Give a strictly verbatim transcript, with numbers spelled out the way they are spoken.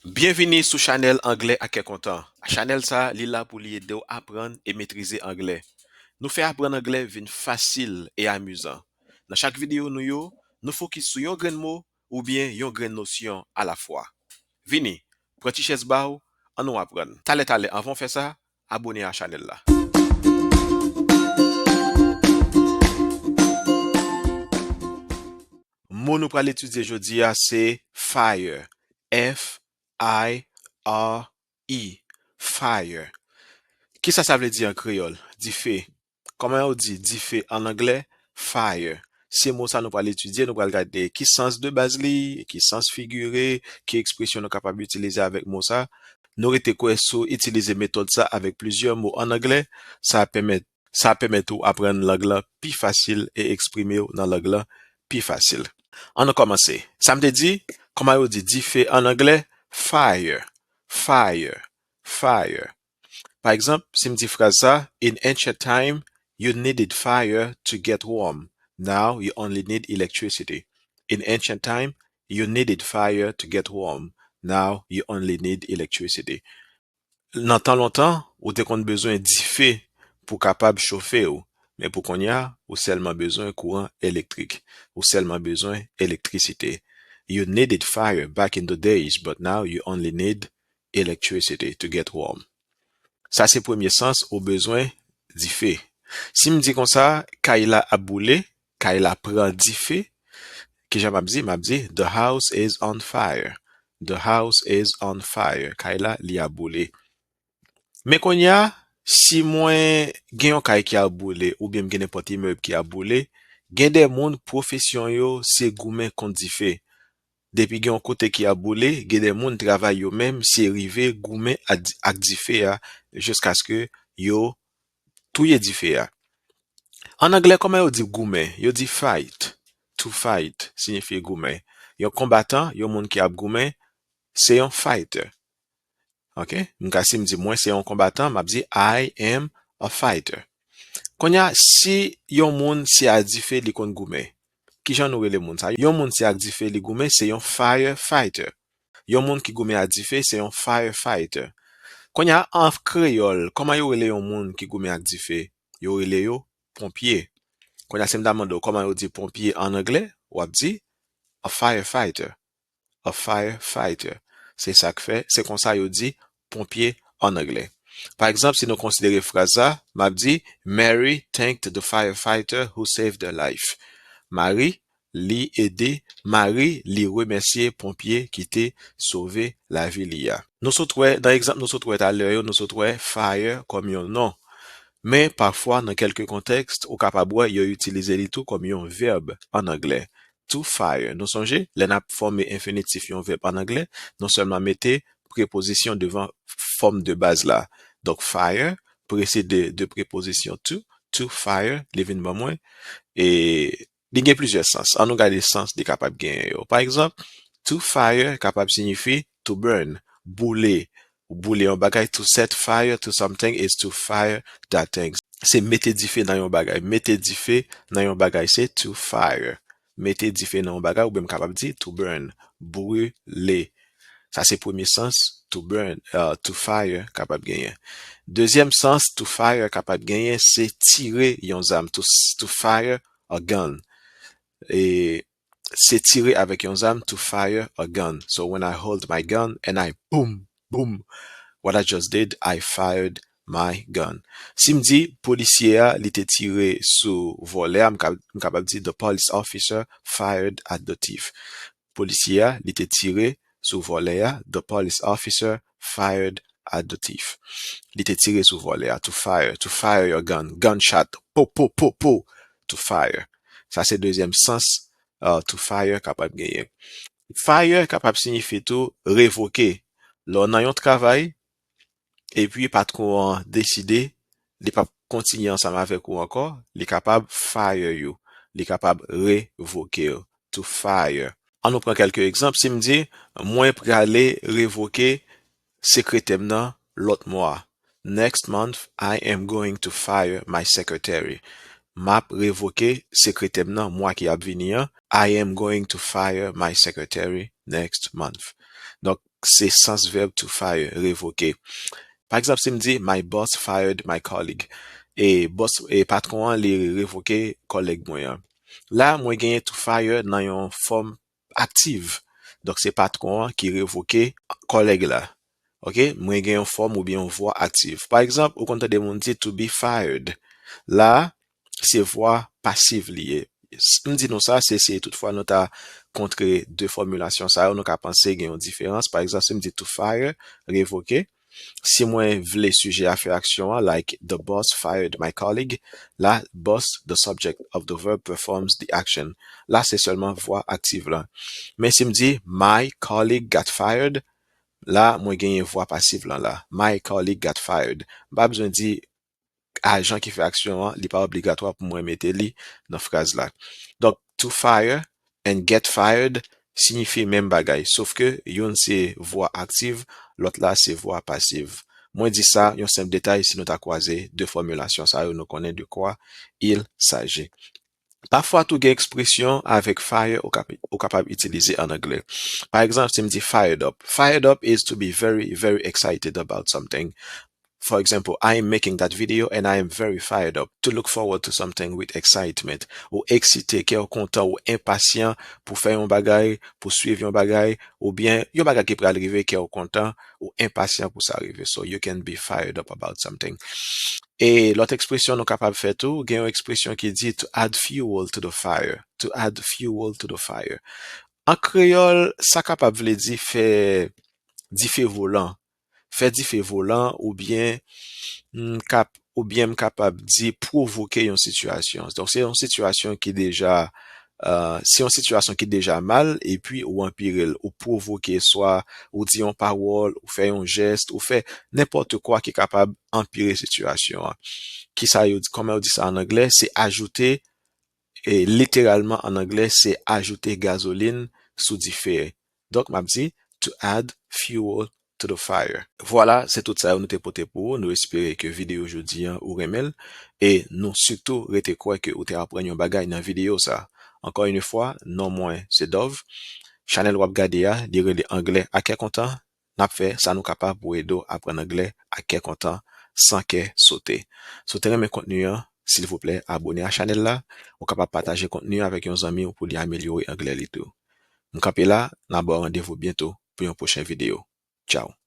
Byenvini sou chanèl Anglè ak Kè Kontan. Chanèl sa, li la pou li ede w aprann e metrize anglè. Nou fè aprann anglè vin fasil e amizan. Nan chak videyo nou yo, nou fokis sou yon grenn mo oubyen yon grenn nosyon alafwa. Vini, pran ti chèz ba w, ann nou aprann. Talè talè, anvan w fè sa, abone a chanèl la. Mo nou pral etidye jodi a se fire. F I R E. Fire. Kisa sa vle di an kreyòl? Dife. Kòman yo di dife an anglè? Fire. Se mo sa nou pral etidye, nou pral gade ki sans de baz li, ki sans figire, ki ekspresyon nou kapab itilize avèk mo sa. Nou rete kwè si w itilize metòd sa avèk plizyè mo an anglè, sa ap pèmèt, sa ap pèmèt ou aprann lang lan pi fasil e eksprime w nan lang lan pi fasil. Ann nou kòmanse. Sa m te di, kòman yo di dife an anglè? Fire. Fire. Fire. Pa egzanp, si m di fraz sa, "In ancient time, you needed fire to get warm. Now you only need electricity." In ancient time, you needed fire to get warm. Now you only need electricity. Nan tan lontan, ou te konn bezwen dife pou kapab chofe w, men pou kounye a, ou sèlman bezwen kouran elektrik. Ou sèlman bezwen elektrisite. You needed fire back in the days, but now you only need electricity to get warm. Sa se premye sans ou bezwen dife. Si m di konsa, kay la ap boule, kay la pran dife, kijan m ap di? M ap di, "The house is on fire." The house is on fire. Kay la, li ap boule. Men kounye a, si mwen gen yon kay ki ap boule, oubyen m gen nenpòt imèb ki ap boule, gen de moun, pwofesyon yo, se goumen kont dife. Depi gen yon kote ki ap boule, gen de moun, travay yo menm, se rive goumen ak, ak dife a, jiskaske yo touye dife a. An anglè, kòman yo di goumen? Yo di fight. To fight siyifi goumen. Yon konbatan, yon moun ki ap goumen, se yon fighter. Ok? M ka, si m di mwen se yon konbatan, m ap di, "I am a fighter." Kounye a, si yon moun se ak dife li konn goumen, kijan nou rele moun sa? Yon moun se ak dife li goumen, se yon firefighter. Yon moun ki goumen ak dife, se yon firefighter. Kounye a, an kreyòl, kòman yo rele yon moun ki goumen ak dife? Yo rele yo ponpye. Kounye a, si m ta mande w kòman yo di ponpye an anglè, w ap di, "A firefighter." A firefighter. Se sa k fè, se konsa yo di ponpye an anglè. Pa egzanp, si nou konsidere fraz sa, m ap di, "Mary thanked the firefighter who saved her life." Mari, li ede, Mari, li remèsye ponpye ki te sove lavi li a. Nou sot wè, nan egzanp nou sot wè talè yo, nou sot wè fire kòm yon non. Men, pafwa, nan kèlke kontèks, ou kapab wè yo itilize li tou kòm yon vèb an anglè. To fire. Nou sonje, lè n ap fòme enfinitif yon vèb an anglè, nou sèlman mete prepozisyon devan fòm de baz la. Donk, fire, presede de prepozisyon to, to fire, li vin ban mwen, e li gen plizyè sans. Ann nou gade sans li kapab genyen yo. Pa egzanp, to fire kapab siyifi to burn, boule. Ou boule yon bagay, to set fire to something is to fire that thing. Se mete dife nan yon bagay. Mete dife nan yon bagay, se to fire. Mete dife nan yon bagay, oubyen m kapab di to burn, brule. Sa se premye sans to burn, uh, to fire kapab genyen. Dezyèm sans to fire kapab genyen, se tire yon zam, to, to fire a gun. E se tire avèk yon zam, to fire a gun. So when I hold my gun and I boom, boom, what I just did, I fired my gun. Si m di polisye a, li te tire sou vòlè a, m ka, m kapab di the police officer fired at the thief. Polisye a, li te tire sou vòlè a, the police officer fired at the thief. Li te tire sou vòlè a, to fire, to fire your gun, gunshot, po, po, po, po, to fire. Sa se dezyèm sans, uh, to fire kapab genyen. Fire kapab siyifi tou revoke. Lè w nan yon travay, epi patwon an deside li p ap kontinye ansanm avèk ou ankò, li kapab fire you, li kapab revoke w, to fire. Ann nou pran kèlke egzanp, si m di, mwen prale revoke sekretè m nan lòt mwa. Next month, I am going to fire my secretary. M ap revoke sekretè m nan mwa ki ap vini an. I am going to fire my secretary next month. Donk, se sans vèb to fire, revoke. Pa egzanp, si m di, my boss fired my colleague. E boss, e patwon an, li revoke kòlèg mwen an. La, mwen genyen to fire nan yon fòm aktiv. Donk, se patwon an ki revoke kòlèg la. Ok? Mwen gen yon fòm oubyen yon vwa aktiv. Pa egzanp, ou konn tande moun di to be fired. La, se vwa pasiv li ye. M di nou sa, se si toutfwa nou ta kontre de fòmilasyon sa yo, nou ka panse gen yon diferans. Pa egzanp, si m di to fire, revoke. Si mwen vle sijè a fè aksyon an, like the boss fired my colleague, la, boss, the subject of the verb, performs the action. La, se sèlman vwa aktiv lan. Men si m di my colleague got fired, la, mwen genyen vwa pasiv lan la. My colleague got fired. M pa bezwen di ajan ki fè aksyon an, li pa obligatwa pou mwen mete li nan fraz la. Donk, to fire and get fired siyifi menm bagay, sof ke youn se vwa aktiv, lòt la se vwa pasiv. Mwen di sa, yon senp detay, si nou ta kwaze de fòmilasyon sa yo, nou konnen de kwa il saji. Pafwa tou gen ekspresyon avèk fire ou kap-, ou kapab itilize an anglè. Pa egzanp, si m di fired up. Fired up is to be very, very excited about something. For example, I am making that video and I am very fired up to look forward to something with excitement. Ou eksite, kè w kontan, ou enpasyan pou fè yon bagay, pou swiv yon bagay, oubyen yon bagay ki pral rive, kè w kontan, ou enpasyan pou sa rive. So you can be fired up about something. E lòt ekspresyon nou kapab fè tou, gen yon ekspresyon ki di to add fuel to the fire. To add fuel to the fire. An kreyòl, sa kapab vle di fè dife volan. Fè dife volan oubyen m kap-, oubyen m kapab di pwovoke yon sitiyasyon. Donk, se yon sitiyasyon ki deja, euh, se yon sitiyasyon ki deja mal, epi ou anpire l, ou pwovoke, swa ou di yon pawòl, ou fè yon jès, ou fè nenpòt kwa ki kapab anpire sitiyasyon an. Kisa yo di, kòman yo di sa an anglè? Se ajoute, e literalman an anglè, se ajoute gazolin sou dife. Donk, m ap di, to add fuel to the fire. Vwala, se tout sa yo nou te pote pou ou. Nou espere ke videyo jodi an ou renmen l. E nou sitou rete kwè ke ou te aprann yon bagay nan videyo sa. Encore une fois, non mwen se Dove. Chanèl w ap gade a, li rele Anglè a kè kontan. N ap fè sa nou kapab pou ede w aprann anglè ak kè kontan, san kè sote. Si w te renmen kontni an, silvouplè, abone a chanèl la. Ou kapab pataje kontni an avèk yon zanmi w pou li amelyore anglè li tou. M kanpe la, n a ba w randevou byento pou yon pwochen videyo. Tchaw!